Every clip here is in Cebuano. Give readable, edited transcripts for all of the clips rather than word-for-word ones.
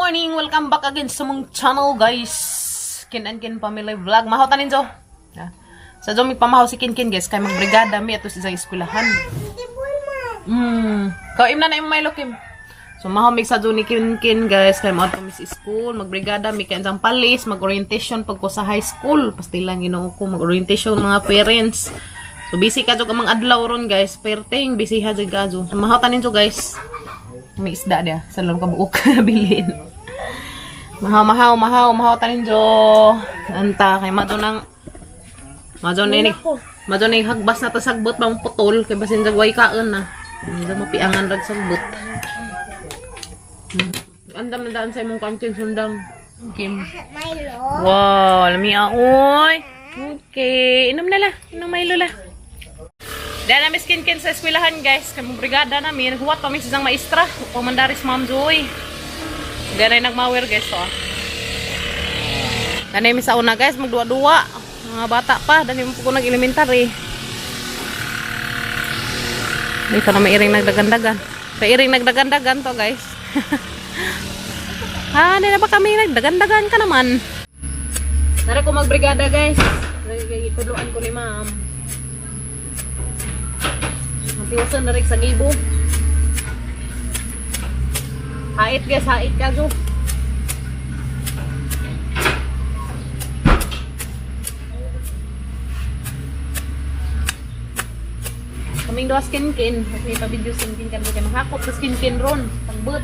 Morning! Welcome back again sa mong channel, guys. Kin and Kin Family Vlog. Mahaw tanin jo. Yeah. Sa jo pamahaw si Kin Kin, guys, kay magbrigada mi ato sa eskwelahan. Kaim na na imong Milo, Kim. So mahaw mig sa jo ni Kin Kin, guys, kay moadto mi sa school, magbrigada mi kay ang palis, mag-orientation pag ko sa high school. Pastilan Ginoo ko mag-orientation mga parents. So busy ka jud ang mga adlaw ron, guys. Perting busy ha jud ka jo. So, mahaw tanin jo, guys. May isda dia sa loob ka buok bilin. Mahaw, mahaw, mahaw, mahaw tanin jo. Anta kay mato nang mato ni mato ni hagbas na to sagbot bang putol kay basin jagway kaon na. Hindi mapiangan rag sagbot. Andam na daan sa imong kantin sundang. Kim. Milo. Wow, lami ah, oy. Okay, inom na la. Inom Milo la. Dahil namin skin sa eskwelahan, guys. Kami brigada namin. Naghuwat pa mi sa isang maestra. Kumandaris Ma'am Joy. Dahil na nagmawer, guys. So. Dahil mi sa una, guys. Magduwa-duwa. Mga bata pa. Dahil mo po nag-elementary. Dito na may iring nagdagandagan. May iring nagdagandagan to, guys. Ah, hindi na ba kami nagdagandagan ka naman? Tara ko magbrigada, guys. Ituluan ko ni ma'am. Matiwasan na rin sa gibo. Hait, guys, hait ka zo. Kaming duha skin kin. Kasi pa-video skin kin kan kay mahakot sa skin kin ron. Pagbut.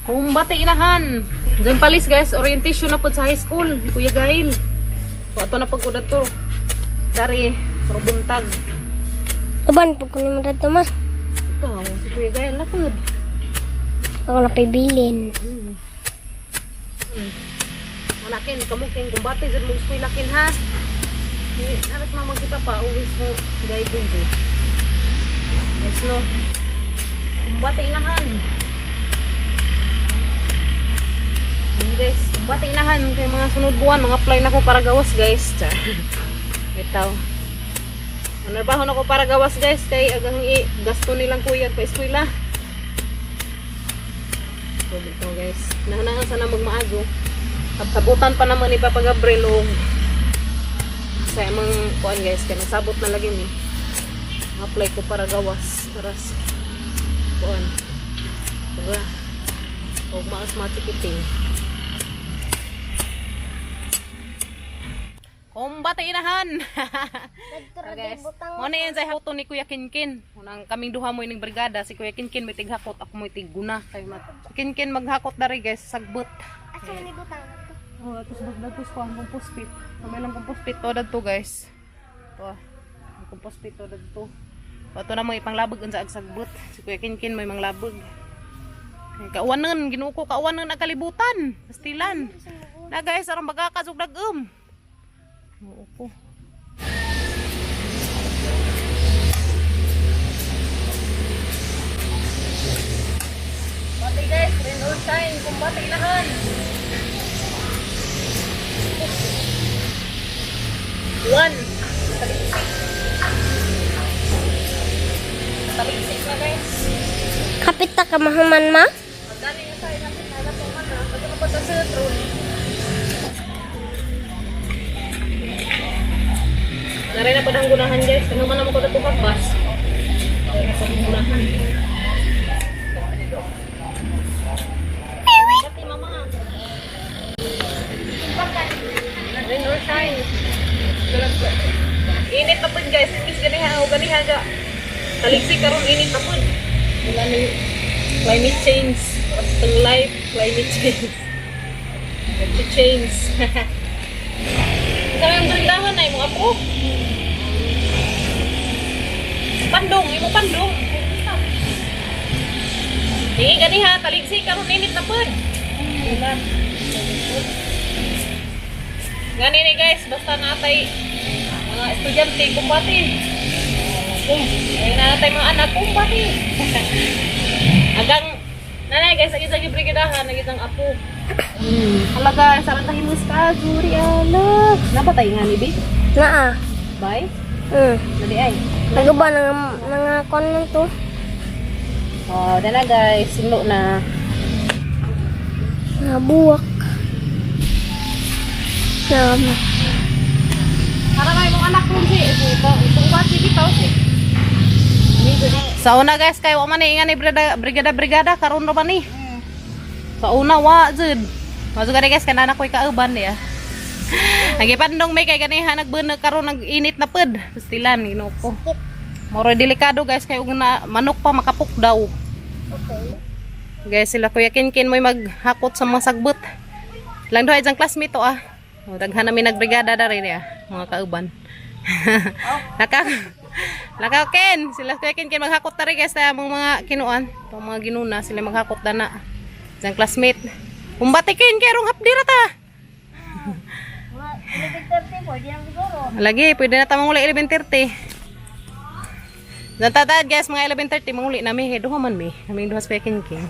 Kumbate inahan. Diyan palis, guys, orientation na po sa high school. Kuya Gail. So ato na pagkudat to. Dari, pero buntag. Uban po ko naman dito ma. Ito, si Kuya Gail na po. Ako na pibilin. Manakin, kamukin, kumbate, dyan mo eskwela kin ha. Aras mamang kita pa, always mo guiding ko. Yes, no? Kumbate inahan. Yun, guys, kumbate inahan. Kaya mga sunod buwan, mga apply na ko para gawas, guys. Char. Bitaw. Manarbaho na ko para gawas, guys. Kay agang i gasto nilang kuya pa eskwela. So, bitaw, guys. Nahanaan sana magmaago. Sabutan pa naman ni Papa Gabriel og sa imong kuan, guys, kay nasabot na lagi mi. Apply ko para gawas para sa kuan. Diba? Og maas matikiting. Kumbate inahan. So, guys, mo na yan sa hato ni Kuya Kinkin. Unang kaming duha mo ining brigada, si Kuya Kinkin may tighakot, ako may tigguna kay mat. Si Kinkin maghakot dari, guys, sagbot. Asa man ibutang? Oh, tapos bagdagos ko ang compost pit. Kamay lang compost pit to dadto, guys. To. Ang compost pit to dadto. Ato na mga ipanglabog unsa ag sagbot. Si Kuya Kinkin may manglabog. Ay, kauwanan, Ginoo ko, kauwanan ang kalibutan. Pastilan. Na, guys, aron baga ka sug dagom. Oo ko. Bati, guys, rain or shine, kumbati inahan. One. Taliksik. Taliksik na, guys. Kapit ta ka mahuman ma? Magdali na tayo natin. Nagat mo man na. Pagka mapagka sa tron. Naray na padang gunahan, guys. Ano man naman ko na bus. Naray na padang gunahan. Pati mama. Rain or shine. Init na po, guys. Imbis ganiha o ganiha ga. Taligsik karon init na po. Wala na yung climate change. Basta life, climate change. Climate change. Isa yung brindahan na imong apo. Pandong, imong pandong. Tingin ganiha, taligsik karon init na po. Wala. Gani ni, guys, basta natay mga estudyante, kumbati. Ay natay mga anak, kumbati. Agang nanay, guys, ang isang brigadahan, ang isang apo. Halaga, sarang tahimus ka, Zuri, ala. Napatay nga ni Bi? Naa. Bye. Hmm. Dali ay. Naguba na nga kon man to. Oh, dala guys, silo na. Nabuwak. Na, ma. Para may mong anak ron si ito, ito ba si bitaw si. Sa una guys, kay wa man ni ingan ni brigada brigada brigada karon ra man ni. Sa una wa jud. Mazo gani guys kanana koy kauban niya. Nagipandong may kay ganiha nagbunod karon nag-init na pud. Pastilan Ginoo ko. Moro delikado guys kay ug na manok pa makapuk daw. Okay. Guys, sila Kuya Kinkin mo'y maghakot sa mga sagbot. Lang duha isang classmate to ah. O, daghan namin nagbrigada na rin ah, mga kauban. Naka Naka Ken, sila Kuya Kinkin maghakot na rin guys sa among mga kinuan. Itong mga ginuna, sila maghakot na na. Isang classmate. Kumbati Ken, kay rong hapdira ta. 11:30 pwede na siguro. Lagi, pwede na tamang uli 11:30. Natatad guys, mga 11:30 manguli nami. Hey, duha man mi. Kaming duha sa Kuya Kinkin.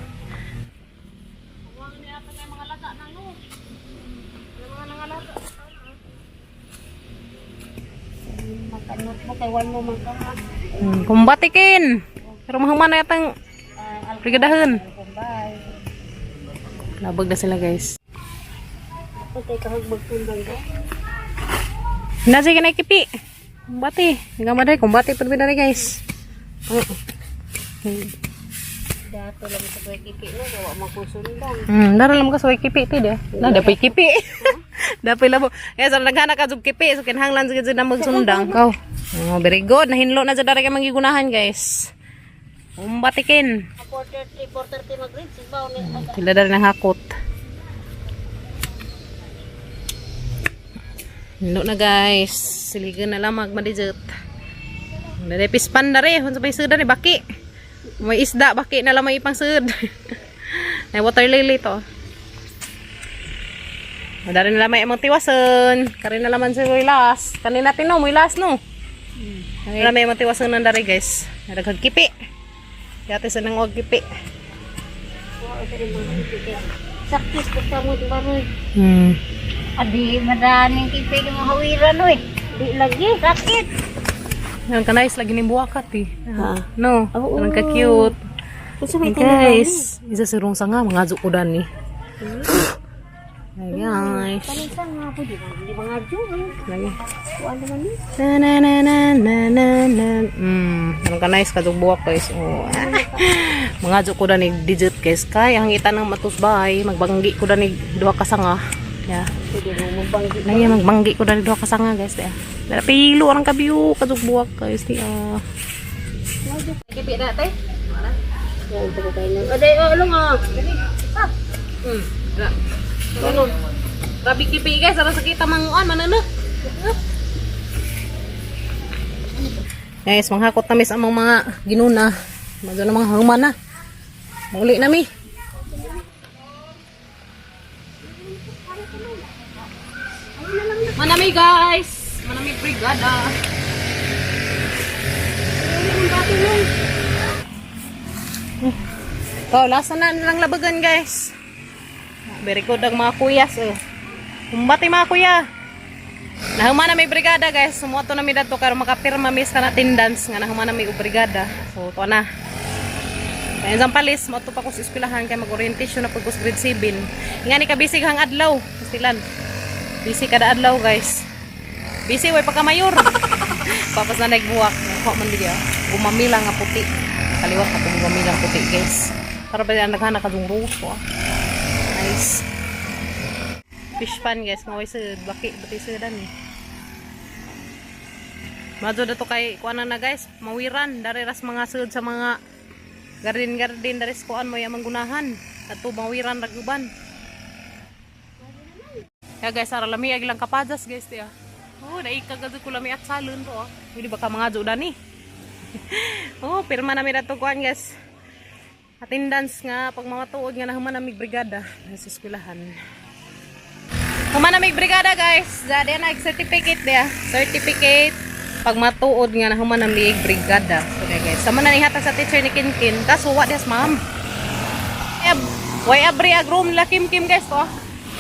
Makanot mo kay one mo man ka. Kumbatikin. Pero mahuman na yatang brigadahan. Bye. Labag na sila guys. Patay ka magtundang ka. Nasa ka na kipi. Kumbati. Nga maday, kumbati pud mi dali guys. Dato lang sa kuya kipi no, gawa man ko sundan. Dara lang ka sa kipi ti de. Na dapoy kipi. Dapoy labo. Kaya sa naghana ka jud kipi so kinahanglan jud na magsundang. Kaw. Oh, very good. Nahinlo na jud dara kay manggigunahan guys. Kumbatikin. 4:30, 4:30 mag-read, sibaw ni. Sila dara nang hakot. Hinlo na guys. Siligan na lang magmadijot. Dere pispan na rin. Kung sa may sudan eh, baki. May isda, baki na lang may ipang sud. May water lily to. Madari na lang may among tiwasan. Karin na laman si Wilas. Kanina tino, Wilas no. Kanina may among tiwasan ng dari guys. Nadaghag kipi. Yate sa nang kipi. Sakit ko sa mo baroy. Adi madaning kipi di mo hawiran oy. Di lagi sakit. Yan ka nice lagi ni buwakat eh. Ha. No, Oo. ang ka-cute. Unsa may Guys, isa si Rong Sanga, mga ko ni. Ay guys. Kanisa nga po di ba di mga ju. Lagi. Kuan naman ni. Na na na na na na na. Anong ka nice kadug buwak guys. Oh. Mga ko ni digit guys kay ang ita ng matusbay, magbanggi ko ni duha ka sanga. Yeah. Pwede mo mabanggi. Lagi magbanggi ko ni duha ka sanga guys. Yeah. Dara pilo ang kabiyo kadug buwak guys. Yeah. Kipi na te. Yan po kayo nang. Aday oh along ah. Ano? Grabe kipi guys, ara sa kita manguan manano. Guys, manghakot na mis among mga ginuna. Madyo na mga human na. Muli na mi. Manami guys. Manami brigada. To, lasa na lang labagan guys. Very good ang mga kuyas eh. Kumbati mga kuya. Nahuma na may brigada guys. Sumuato na mi dadto karon makapirma mi sa attendance nga nahuma na may brigada. So to na. Kaya sa palis, moadto pa ko sa eskwelahan kay mag-orientation na pag ko sa grade 7. Nga ni kabisig hang adlaw, Pastilan. Busy kada adlaw guys. Busy way pagka mayor. Papas na nagbuwak. Ko man diya. Gumamila nga puti. Kaliwat ako gumamila nga puti guys. Para ba ang naghana ka dung ruso ah. Nice. Fish pan guys, mga way baki bati sudan eh. Madyo na to kay kuan na guys, mawiran dari ras mga sud sa mga garden garden dari sa kuan mo yamang gunahan. Ato mawiran raguban. Ya guys, ara lami ag lang kapadas guys tiya. Oh, dai kagad ko lami at salon to ah. Hindi baka mga jodan ni. Oh, pirma na mi dato kuan guys. Attendance nga pag mga tuod nga nahuman na mig brigada sa eskwelahan. Human na mig brigada guys. Dadi na certificate dia. Certificate pag matuod nga nahuman na mig brigada. So kaya guys, sama na nihatag sa teacher ni Kinkin. Kaso wa des ma'am. Eb, way abri ag room la Kim Kim guys to. Ah.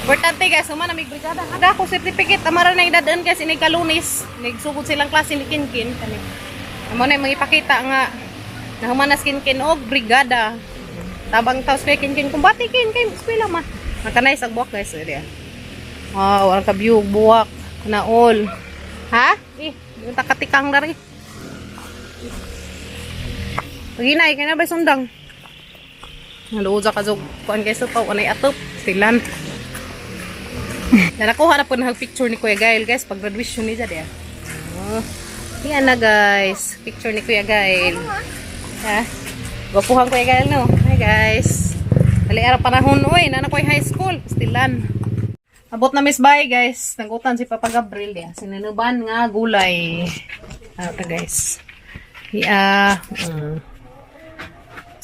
Importante guys, human na mig brigada. Ada ko certificate amara na idadaan guys inig kalunis. Nigsugod silang klase ni Kinkin kani. Amo na yung mga ipakita nga Nahuman na Kinkin og brigada. Tabang taos kay Kinkin kung bati kin kay eskwela man. Nakanay sa buwak, guys, diya. Wow, ang ka-view buwak na all. Ha? Eh, yung takatikang dari. Paginay, kaya na ba sundang? Naluoza ka zog kuan guys pa anay atop silan. Na nakuha na po na picture ni Kuya Gail, guys, pag graduation niya diya. Oh. Yan na, guys, picture ni Kuya Gail. Ha? Gwapuhan Kuya Gail, no. Hi, guys. Dali ara panahon oy, nana koy high school, pastilan. Abot na miss bye, guys. Nagutan si Papa Gabriel diya. Sinunuban nga gulay. Ano ta, guys? Yeah.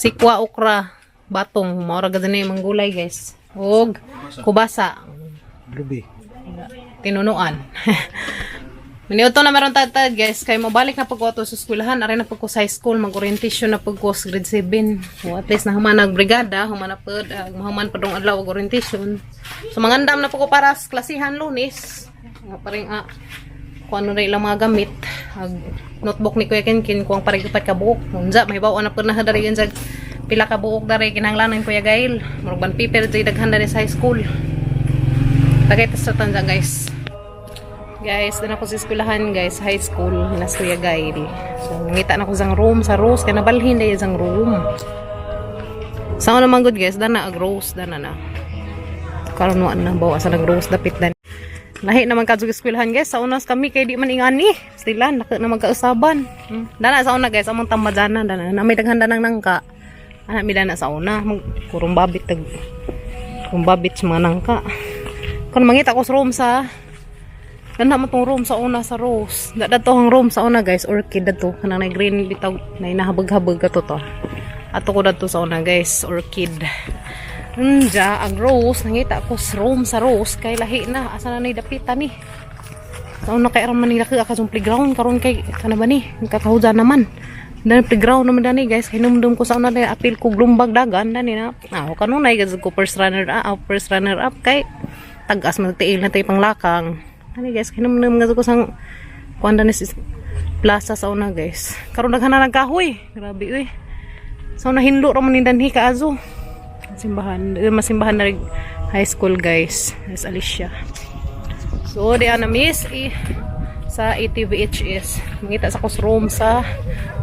Sikwa, okra, batong, maura gud ni mga gulay, guys. Og kubasa, Lubi. Tinunuan. Miniuto na meron tatad, guys, kay mabalik na pag sa eskwelahan, aray na pag sa high school, mag-orientation na pag sa grade 7. So, at least nahuman ang brigada, human na pud, mahuman pa dong adlaw og orientation. So mangandam na pag ko para sa klasihan Lunes. Nga pa rin, kung ano na ilang mga gamit. Ag notebook ni Kuya Kinkin, kung ang parang upat ka buok. Unsa, may bawa na po na dari yun sa pila ka buok dari kinahanglanan Kuya Gail. Murag ban paper diri daghan dari sa high school. Tagay tas sa tanza, guys. Guys, doon ako sa eskwelahan, guys, high school, nas Kuya Gail. So, ngita na ko sang room sa Rose, kaya nabalhin na yung room. Sa naman good, guys, dana ag Rose, dana na. Karon wa na bawa sa nag Rose dapit dan. Lahi naman kadto eskwelahan, guys, sa unas kami kay di man ingani. Sila naka na magkausaban. Dana sa una, guys, among tambadana dana na may daghan danang nangka. Ana mi dana sa una, mag kurong babit tag kurong babit sa mga nangka. Kon mangita ko sa room sa Ganda mo tong room sa una sa Rose. Da dato ang room sa una, guys, orchid dato kanang na green bitaw na inahabag-habag ato to. Ato ko dato sa una, guys, orchid. Unja ang Rose, nangita ko sa room sa Rose kay lahi na asa na ni dapitan ni. Sa una kay aron man nila ka sa playground karon kay kana ba ni kakahudan naman. Dan playground naman dani, guys, kay numdum ko sa una na apil ko glumbag dagan dani na. Ah, kanunay gud ko first runner up kay tagas man tiil na tayo panglakang. Ani, guys, kay numdum nga ko sang kuan dani sa plaza sa una, guys. Karon daghan na nagkahoy. Grabe uy. Sa una hinlo ra man ni danhi kaazo. Simbahan, eh, masimbahan na rin high school, guys. Miss Alicia. So, di ana miss eh, sa ATVHS. Mangita sa kos room sa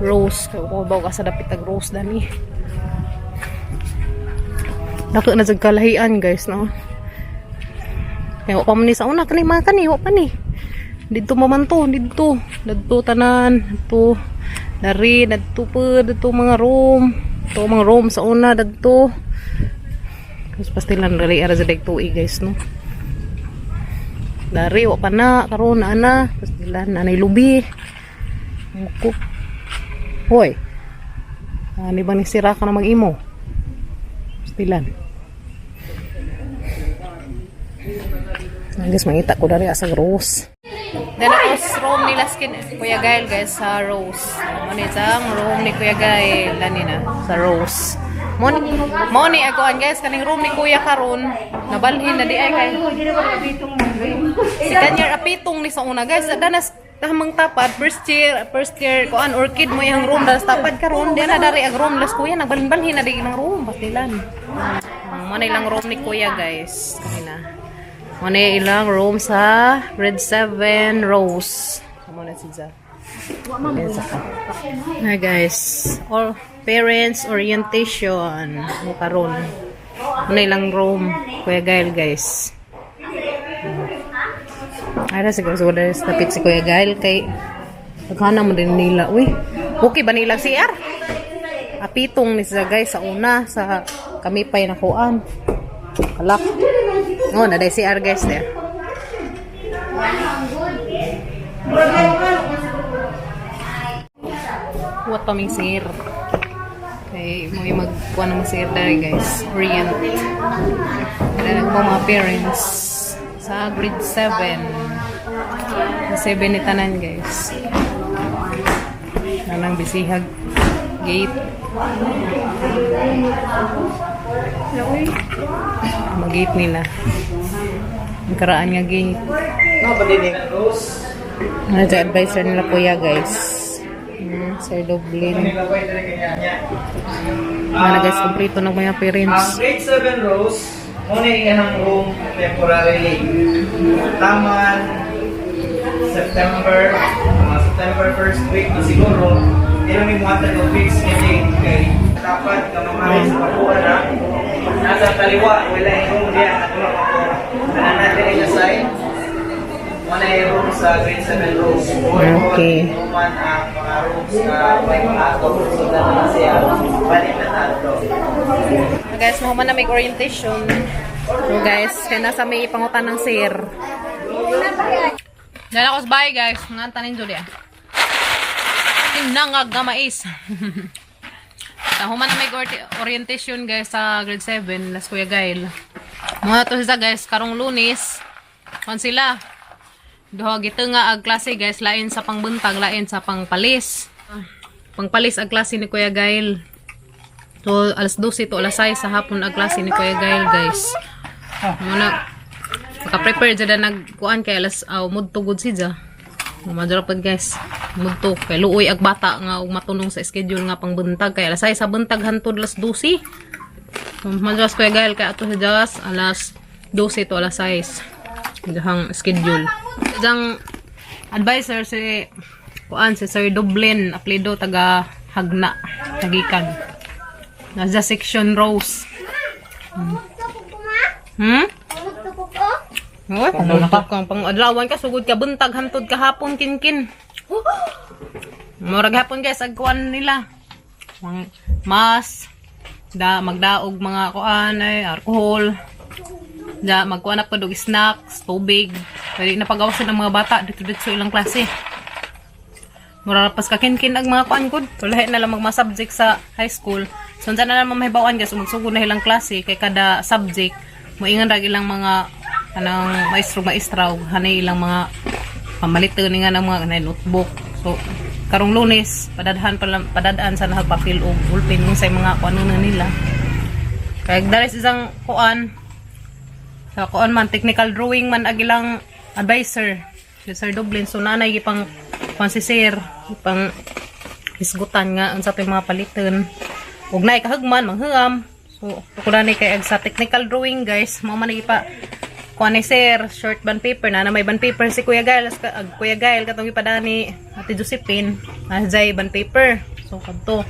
Rose. Kaya ko ba ka sa dapit ag Rose dani. Dako na jud kalahian, guys, no. Kaya wa pa man ni sa una kani mga kani wa pa ni. Didto pa man to, didto. Didto tanan, didto. Dari, didto pa, didto mga room. Didto mga room sa una, didto. Tapos pastilan dali ara sa tuig, guys, no. Dari wa pa na karon na ana, pastilan nanay lubi. Muko. Hoy. Ani ba ni sira ka na mag-imo? Pastilan. Ay, guys, mangita ko dari asa Rose. Then ako sa room nila skin Kuya Gail, guys, sa Rose. Mo ni ang room ni Kuya Gail dani na sa Rose. Mo ni agoan, guys, kaning room ni Kuya karon nabalhin na di ay kay second year apitong ni sa una, guys. Danas tamang tapad first year kuan orchid mo yung room danas tapad karon di na dari ang room las kuya nagbalhin-balhin na di ng room pastilan. Mo na ilang room ni Kuya, guys. Kanina. Mo na ilang room sa Grade 7 Rose. Mo na siya. Hi, guys. All parents orientation mo karon. Mo na ilang room Kuya Gail, guys. Ay, na siguro siguro na dapit si Kuya Gail kay pagkana mo din nila. Uy, okay ba nilang CR? Apitong ni siya, guys, sa una sa kami pa'y nakuan. Kalak. Oh, na CR, guys, there. What pa ming sir? Kay mo yung magkuha ng sir dahil, guys. Orient. Kaya po mga parents sa grade 7. Sa 7 ni tanan, guys. Nanang bisihag gate. Mag-gate nila. Ang karaan nga gate. No, ba din Rose? Ano sa advisor nila kuya, guys. Sir Dublin. Mga guys, kompleto ng mga parents. Ang grade 7 Rose, muna yung room temporarily. Taman, September, mga September first week na siguro, hindi namin mga tayo fix meeting kay dapat na mga sa pakuha na nasa kaliwa, wala yung room diyan, natulog ako. Tanan natin yung assign. Muna yung room sa grade 7 Rose. Roman ang mga rooms na may mga ato, so na siya, balik na nato. So guys, mo na may orientation. So guys, kaya nasa may pangutan ng sir. Dala ko sa bahay, guys. Nga tanin Julia. Tinangag nga mais. Sa human na may orientation, guys, sa grade 7 las Kuya Gail. Mga to sila, guys, karong Lunes. Kon sila. Duha gito nga ag klase, guys, lain sa pangbuntag, lain sa pangpalis. Pangpalis ag klase ni Kuya Gail. So, alas 12 to alas 6 sa hapon ang klase ni Kuya Gail, guys. Muna, maka-prepare dyan na nagkuan kay alas mudto gud si dya. Madura pod, guys. Mudto kay luoy ag bata nga og matunong sa schedule nga pangbuntag kay alas 6 sa buntag hantod alas 12. So, madura Kuya Gail kay ato si Jas alas 12 to alas 6. Dihang schedule. Diyang advisor si kuan si Sir Dublin, apelido taga Hagna, Tagikan. Nasa section Rose. Uy, pangultok kang pang adlawan ka sugod ka buntag hantod ka hapon, kinkin. Murag hapon, guys, ag kuan nila. Mga mas da magdaog mga kuan ay alcohol. Da magkuan na pa og snacks, tubig. Pwede na pagawasan ang mga bata dito dito sa ilang klase. Mura pas ka kinkin ang mga kuan gud. Lahi na lang mga subject sa high school. So unsa na lang mahibaw-an, guys, magsugod na ilang klase kay kada subject moingon ra ilang mga kanang maestro maestra ug hanay ilang mga pamaliton nga ng mga kanay notebook. So karong Lunes padadhan pa lang padadaan sa nahag papel og ballpen unsay mga kuan na nila. Kay dali sa isang kuan sa kuan man technical drawing man ag ilang advisor si Sir Dublin, so nanay gipang kuan si Sir ipang hisgutan nga unsa to'y mga paliton ug naay kahugman manghangam. So tukulan ni kay ag sa technical drawing, guys, mao man ipa kuan ni Sir short bond paper na na may bond paper si Kuya Gail ag Kuya Gail katong ipadani Ate Josephine jay bond paper. So kadto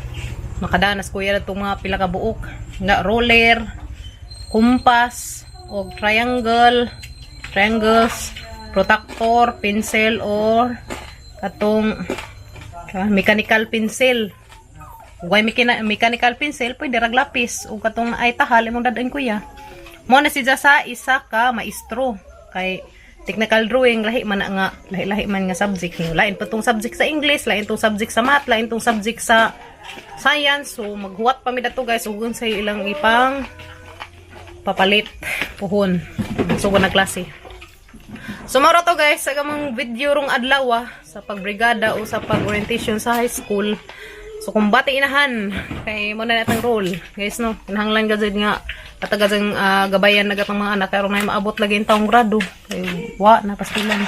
makadanas kuya na mga pila ka buok nga roller, kumpas og triangle, triangles, protractor, pencil or katong mechanical pencil. Way mechanical pencil, pwede rag lapis ug katong ay tahal imong dadaan, kuya. Mo na siya sa isa ka maestro kay technical drawing lahi man na nga lahi-lahi man nga subject ni lain pa tong subject sa English, lain tong subject sa math, lain tong subject sa science. So maghuwat pa mi dato, guys, ug sa ilang ipang papalit puhon sugod na klase. So mao to, guys, sa kamong video rong adlaw sa pagbrigada o sa pag-orientation sa high school. So kumbate inahan kay mo na natang role. Guys no, kinahanglan gazed nga katagazang gabayan na gatong mga anak karon na maabot lagi yung taong grado. Kay wa na pastilan.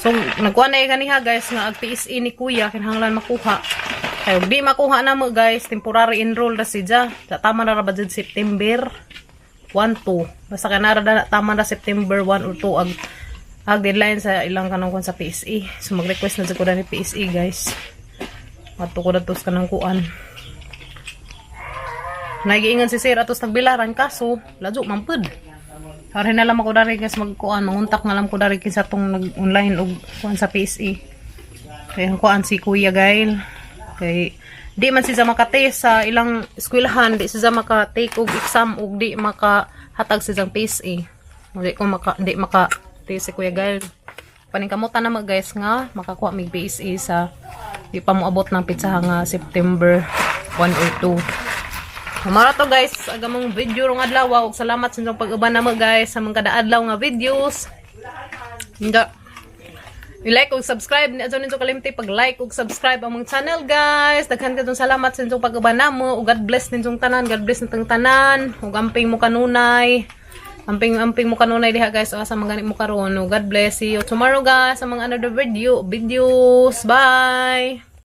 So nagkuha na ganiha, guys, nga ag PSE ni kuya kinahanglan makuha. Kay ug di makuha na mo, guys, temporary enroll ra siya. Sa tama na ra ba jud September 1 2. Basta kanara na tama na September 1 or 2 ag deadline sa ilang kanang kuan sa PSE. So mag-request na jud ko ni PSE, guys. Adto ko datos kanang kuan. Nagiingon si sir atos tagbilaran kaso ladyo man pud. Hari na lang ako dari, guys, magkuan, manguntak na lang ko dari kinsa tong nag-online og kuan sa PSE. Kay ang kuan si Kuya Gail. Kay di man siya makatest sa ilang eskwelahan, di siya maka-take og exam ug di makahatag siya PSE. Di maka test si Kuya Gail. Paningkamutan na mag, guys, nga makakuha mig PSE sa di pa moabot ng pitsaha nga September 1 or 2. Mara to, guys, aga mong video rong adlaw ug salamat sa inyong pag-uban namo, guys, sa mga kada adlaw nga videos. Hindi. I-like ug subscribe ni adto ninyo kalimti pag-like ug subscribe among channel, guys. Daghan kadtong salamat sa inyong pag-uban namo ug God bless ninyong tanan, God bless nitong tanan ug amping mo kanunay. Amping amping mo kanunay diha, guys, o asa man gani mo karon. Ug God bless. See you tomorrow, guys, sa mga another videos. Bye.